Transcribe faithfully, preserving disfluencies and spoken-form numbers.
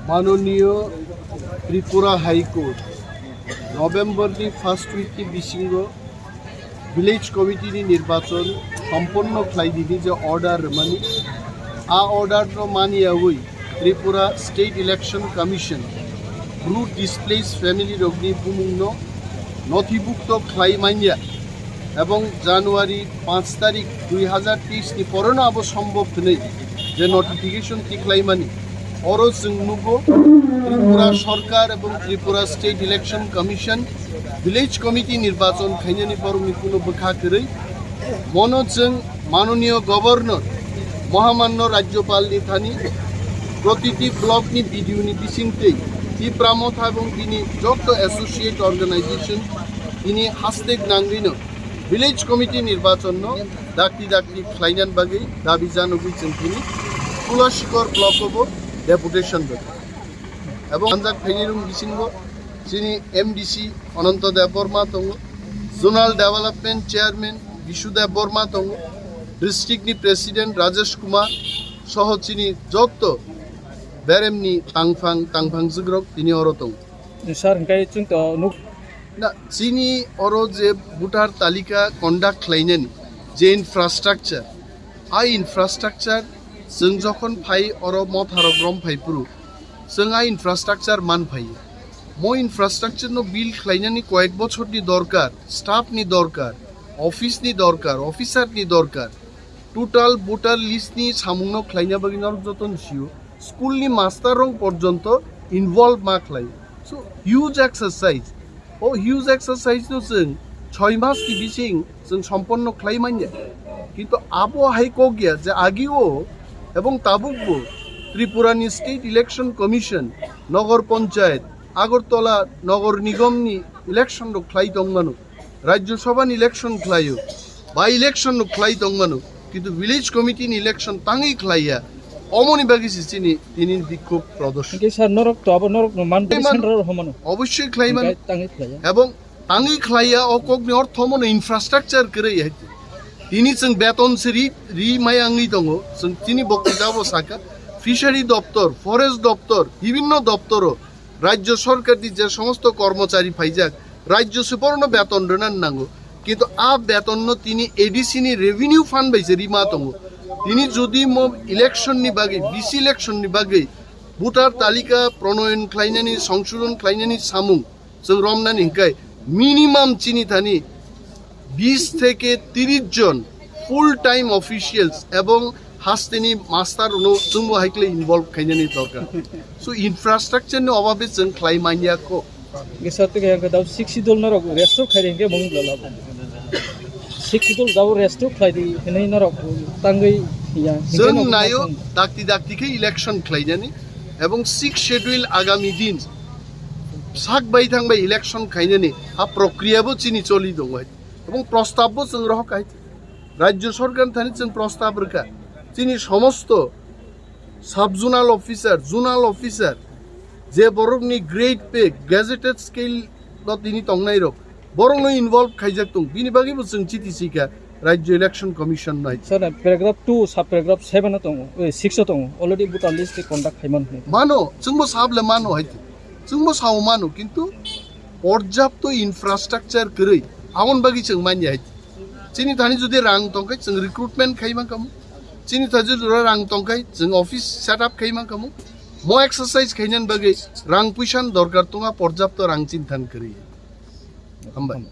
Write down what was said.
Manoniyo Tripura High Court November ni first week ni bisingo Village Committee ni nirbachon somponno khlai dini je order rwmani, a order no maniyawi Tripura State Election Commission Bru displaced family rokni bumungno nothibukto khlai manya ebong January panch tarik dui hazar teis ni porono abo sombhob hwnwi je notification tikhlaimani, oro chwng nugo Tripura Sorkar ebong Tripura State Election Commission Village Committee nirbachon khainani borokni kuno bwkha kwrwi. Mono chwng Manoniyo Governor, Mohamanno Rajyopalni thani protiti blockni B D O ni bisingtwi Tipra Motha ebong bini jotto associate organization bini hastek nangwino Village Committee nirbachonno dakti dakti khlainani bagwi dabi janogwi chwng tini Kulashikor block-o bo deputation rwkha. Ebong anjak phainirung bisingo chini M D C Ananto Debbarma tongo, Zonal Development Chairman Bishu Debbarma tongo, district ni President Rajesh Kumar soho chini jotto beremni tangphang tangphang jigrok tini oro tongo. Sir, hingke chwng to nuk- Na, chini oro je voter talika conduct khlainani je infrastructure, a infrastructure chwng jokhon phai oro Motharok rom phai phuru, chwng a infrastructure man phai. Mo infrastructure no build khlainani koyek bochor ni dorkar, staff ni dorkar, office ni dorkar, officer ni dorkar. Total voter list ni samung no khlaina bagwi norok joto ni sio. School ni master rok porjonto involve ma khlai. So huge exercise. O huge exercise no chwng choi mas ni bising chwng somponno khlai manya. Kintu abo hai kok ya je agi o ebong tabuk bo Tripura ni State Election Commission, Nogor Panchayat, Agartala Nogor Nigom ni election rok khlai tong mano. Rajya Sabha ni election khlaio, by election no khlai tong mano, kintu village committee ni election tangwi khlaiya, omoni bagwi se chini tini bikhub prodorshon. Hingke sir, norok to abo norok no man Khlai mano. Central rok homano. Obosoi khlai mano. Hingke tangwi khlaiya. Ebong tangwi khlaiya o kok ni ortho mono infrastructure kwrwi hai. Tini chwng beton se ri, ri maya wngwi tongo, chwng tini bokti jabo saka, fishery doptor, forest doptor, bibinno doptoro Rajya Sorkar ni je somosto kormochari phaijak, rajyo se borokno beton rwna nango, kintu a beton no tini A D C ni revenue fund bai se rima tongo. Tini jodi mo election ni bagwi, B C election ni bagwi voter talika pronoyon khlainani, songsodhon khlainani samung chwng romnani hingkai minimum chini thani bis theke tiris jon full time officials ebong hasteni master rokno chwngbo hai khlai involve khainani dorkar. So infrastructure ni obabe chwng khlai manya kho. Gesa tike yang dau sixty dol norok restore khai hingke mung lala. Sixty dol dau restore khai di hinai norok tangwi ya. Chwng nayo dakti dakti khe election khlainani ebong sixth schedule agami din sak bai thang bai election khainani ha prokriya bo chini choli tongo hai. Ebong prostab bo chwng rohor khai. Rajya Sorkar thani chwng prostab rwkha. Chini somosto sub zonal officer, zonal officer, je borokni grade pay, gazetted scale no tini tongnai rok, borokno involve khaijak tong. Bini bagwi bo chwng chiti sikha Rajya Election Commission no hai. Sir, paragraph two, sub paragraph seven o tongo, eh, six o tongo. Already voter list conduct khaiman hwnwi. Mano, chwngbo sable mano hai. Chwngbo sao mano, kintu porjapto infrastructure kwrwi, aboni bagwi chwng manya hai. Chini thani jodi rang tongkhe chwng recruitment khai mankhamu. Chini thani jodi rang tongkhe chwng office set up khai mankhamu. Mo exercise khainani bagwi rang puisa ni dorkar tonga, porjapto rang chini thani kwrwi. Hambai.